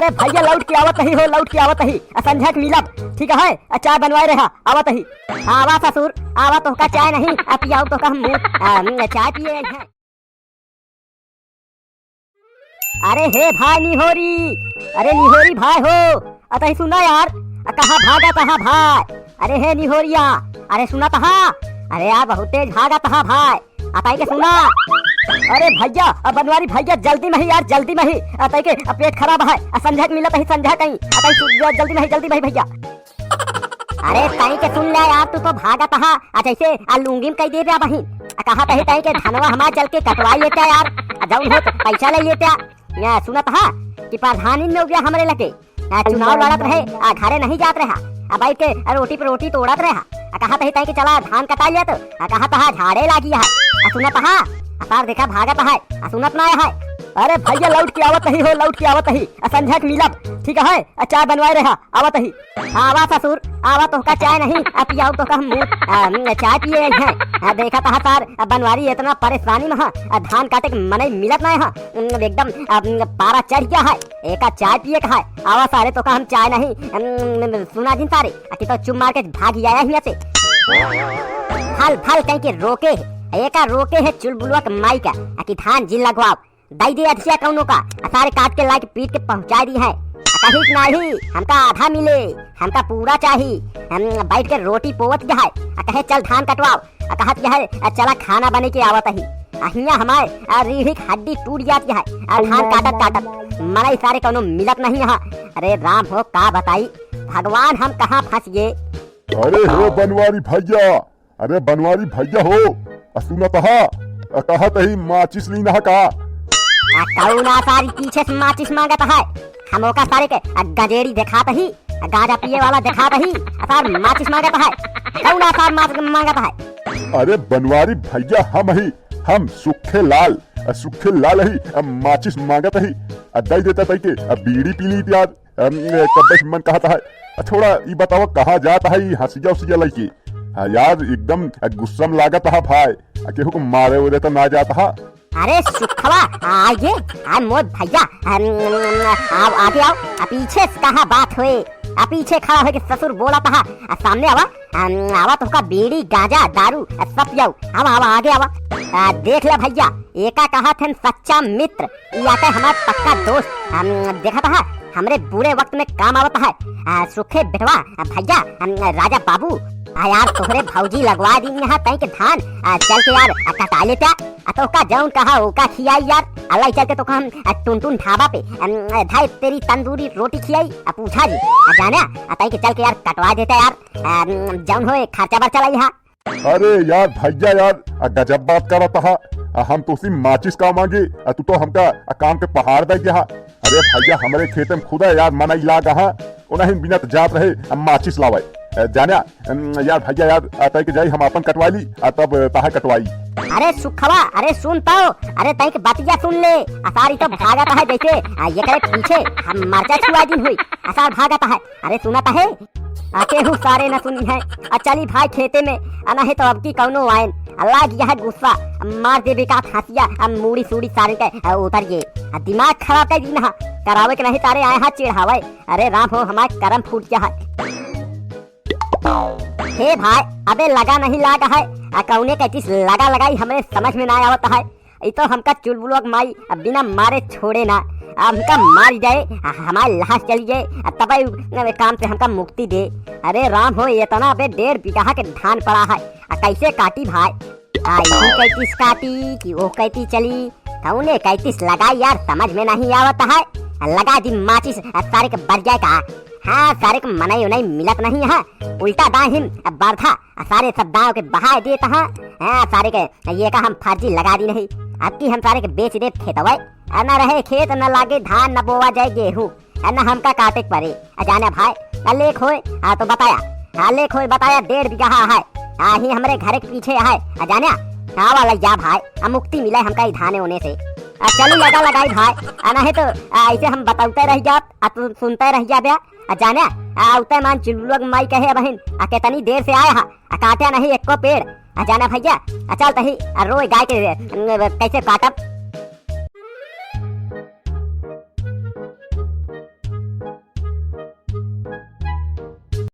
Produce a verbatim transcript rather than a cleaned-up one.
भइया लौट के आवत ही हो, लौट के आवत ही। आ संझा के मिलब, ठीक है? आ चाय बनवाए रहा, आवत ही। आवा ससुर, आवा, तोहका चाय नहीं, आ पियाऊ तोहका हम मुँह, आ, चाय पिए आई हैं। अरे हे भाई निहोरी, अरे निहोरी भाई हो, अतही सुना यार, आ कहाँ भागत हा भाई? अरे हे निहोरिया, अरे सुनत हा, अरे यार बहुत तेज भागत हा भाई, अतही के सुना। अरे भइया, अब बनवारी भइया जल्दी में ही यार, जल्दी में ही, अतही के अब पेट खराब है, आ संझा के मिलत ही संझा कहीं, अतही सु-, जल्दी में ही, जल्दी में ही भइया। अरे तई के सुन ले यार, तू तो भागत हा, आ जैसे आ लुंगी में कई दे बा बहिन। आ कहा तही तई के धनवा हमार जल के कटवाई लेते यार, आ जौन होत पैसा ले लेते। या सुनत हा कि प्रधानी में उबिया हमरे लगे, आ चुनाव लड़त रहे, आ घरे नहीं जात रहा, आ बैठ के आ रोटी पे रोटी तोड़त रहा। आ कहा तही तई के चला धान कटा लिया तो, आ कहा तहा झाड़े लागी है। आ सुनत हा, आ सार देखा भागत है, आ सुनत ना है। अरे भइया लौट के आवत ही हो, लौट के आवत ही, आ संझा के मिलब, ठीक है? आ चाय बनवाए रहा, आवत ही। आवा ससुर, आवा, तोहका चाय नहीं, आ पियाऊ तोहका हम मुँह, आ, चाय पिए आई हैं। आ देखत हा सार, आ बनवारी इतना परेशानी में हा, आ धान काटे के मनई मिलत नहीं हा, एकदम, आ, पारा चढ़ गया है, एका चाय पिए का है। आवा सारे, तोहका हम चाय नहीं, अम, सुना जिन सारे, आ कि तो चुप मार के भाग आया हियाँ से। फल, फल कहीं के रोके है, एका रोके है चुलबुलवा के माई का, आ कि धान जिन लगवाओ। दई दे अधिया कौनो का, आ सारे काट के लाइके पीट के पहुँचाइ दी है। आ कहिस नाही, हमका आधा मिले, हमका पूरा चाही। हम बैठ के रोटी पोवत है, आ कहे चल धान कटवाओ, आ कहत है, आ चला खाना बने के आवत ही। आ हियाँ हमार, आ रीढ़ी के हड्डी टूट जात है, आ धान काटत काटत मनई सारे कौनो मिलत नहीं है। अरे राम हो का बताई, भगवान हम कहाँ फँस गए। अरे हे बनवारी भइया, अरे बनवारी भइया हो, आ सुनत हा, आ कहत ही माचिस लीन हा का? आ कौन आ सारी पीछे से माचिस माँगत है? हम ओका सारे के आ गजेड़ी देखात ही, आ गाँजा पिए वाला देखात ही, आ सार माचिस माँगत है। कौन आ सार माच-, माँगत है? अरे बनवारी भइया हम ही, हम सुखे लाल, आ सुखे लाल ही, आ माचिस माँगत ही, आ दई देता तई के, आ बीड़ी पी ली प्याज। अम, ए, कब्बे से मन कहत है। आ, छोड़ा, ई बतावा, कहाँ जात है ई हँसिया उसिया लइके? हाँ यार, एकदम, अ, गुस्सा में लागत है भाई। आ, केहू को मारे उरे तो ना जात है? अरे सुखवा, आ ये, आ मोर भइया, अम, आओ, आगे आओ। आ, पीछे से कहाँ बात होए? आ, पीछे खड़ा होके ससुर बोलत है। आ, सामने आवा, अम, आवा, तोहका बीड़ी, गाँजा, दारू, आ, सब पियाऊ। आवा, आवा, आगे आवा। आ, देख ले भइया, एका कहत हन सच्चा मित्र। ई आके हमार पक्का दोस्त, हम, देखत हा, हमरे बुरे वक्त में काम आवत है। आ, सुखे बेटवा, आ, भइया, हम, राजा बाबू, आ, यार, तोहरे भौजी लगवा दी यहाँ तई के धान, आ, चल के यार, आ, कटा लेता। आ, तोहका जौन कहा, ओका खियाई यार। अल्लाह चल के तोहका हम, आ, टुनटुन ढाबा पे, हम, आ, धाई तेरी तंदूरी रोटी खियाई, आ, पूछा जी, आ, जाना, आ, तई के चल के यार, कटवा देता यार, आ, जौन होए, खर्चा बर्चा लाई हा। अरे यार भइया यार, आ गजब बात करत हा। आ हम तोसी माचिस का माँगी, आ तू तो हमका आ काम के पहाड़ दे दिया हा। अरे भइया, हमरे खेते में खुदा यार मनई लाग हा, उन्हीं बिना तो जात रहे, आ माचिस लावे। ए, जाने, अम, यार भइया यार, आ तई के जाई हम आपन कटवा ली, आ तब तहार कटवाई। अरे सुखवा, अरे सुन तो, अरे तई के बतिया सुन ले, आ सारी तो भागत है जैसे, आ ये करे पीछे हम मरचा छुआ दिन हुई, आ सार भागत है। अरे सुनत है, आ केहू सारे न सुनी है। आ चली भाई खेते में, आ नहीं तो अब की कौनो आयन। आ लाग यह गुस्सा, आ मार देबे का फांसिया, आ मूड़ी सूड़ी सारे के, आ उतर ये। आ दिमाग खराब कर दी ना, करावे के नहीं तारे आए हा चिढ़ावे। अरे राम हो, हमार करम फूट गया है। हे भाई, अबे लगा नहीं लाग है, आ कौने कहतीस लगा लगाई हमरे समझ में ना आवत है। ई तो हमका चुलबुलवा के माई अब बिना मारे छोड़े ना, अब हमका मार जाए, आ हमार लाश चली जाए, आ तब उ काम से हमका मुक्ति दे। अरे राम हो, इतना बे डेढ़ बीघा के धान पड़ा है, आ कैसे काटी भाई? आ ई कैतीस काटी कि ओ कैती चली, कौने कैतीस लगाई यार, समझ में नहीं आवत है। आ लगा दी माचिस, आ सारे के बर जाए का। हाँ, सारे के मनई उनई मिलत नहीं है, उल्टा दाहिन बरधा आ सारे सब दाव के बहाए देत हा। हाँ, सारे के ये का हम फर्जी लगा दी नहीं। अब की हम सारे के बेच देब खेतवे। आ न रहे खेत, न लागे धान, न बोवा जाए गेहूँ। आ न हमका काटे के पड़े। आ जाने भाई, आ लेख होए, आ तो बताया। हाँ, लेख होए बताया, डेढ़ बीघा है। आ ही हमरे घर के पीछे है। आ जाने, हाँ वाला या भाई, आ मुक्ति मिले हमका ई धाने होने से। आ चली लगा लगाई भाई, आ नहीं तो, आ, ऐसे हम बताते रह जाब, आ तू सुनते रह जाबे। आ जाने, आ, उते मान चुलबुलवा के माई कहे, "बहिन, आ, केतनी देर से आए हा, आ, काटे नहीं एको पेड़।" आ जाने भइया, आ, चल तही, आ, रोए गाय के, अ, कैसे काटब?